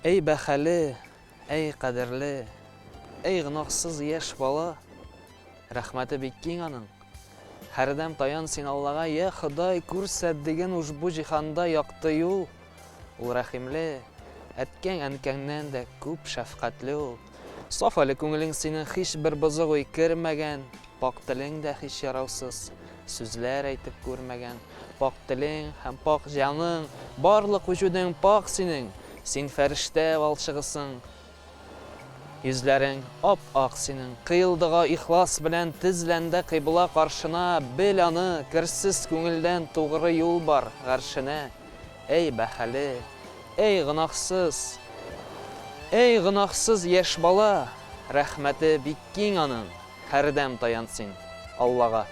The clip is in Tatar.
Әй бәхәле, әй кадерле, әй гөнаһсыз яшь бала, Рәхмәте бик киң аның. Һәрдәм таян син Аллага, йә Ходай, күрсәт диген ушбу җиһанда якты юл. Ул рәхимле, әткәң-әнкәңнән дә күп шәфкатьле ул. Саф әле күңелең синең, һичбер бозык уй кермәгән, пакь телең дә һич яраусыз сүзләр әйтеп күрмәгән. Пакь телең һәм пакь җаның, барлык вөҗүдең пакь синең, син фәрештә валчыгысың. Йөзләрең ап-ак синең. Кыйл дога ихлас белән тезлән дә кыйбла каршына, бел аны, керсез күңелдән тугры юл бар гаршенә. Әй бәхәле! Әй гөнаһсыз! Әй гөнаһсыз яшь бала! Рәхмәте бик киң аның, һәрдәм таян син Аллага.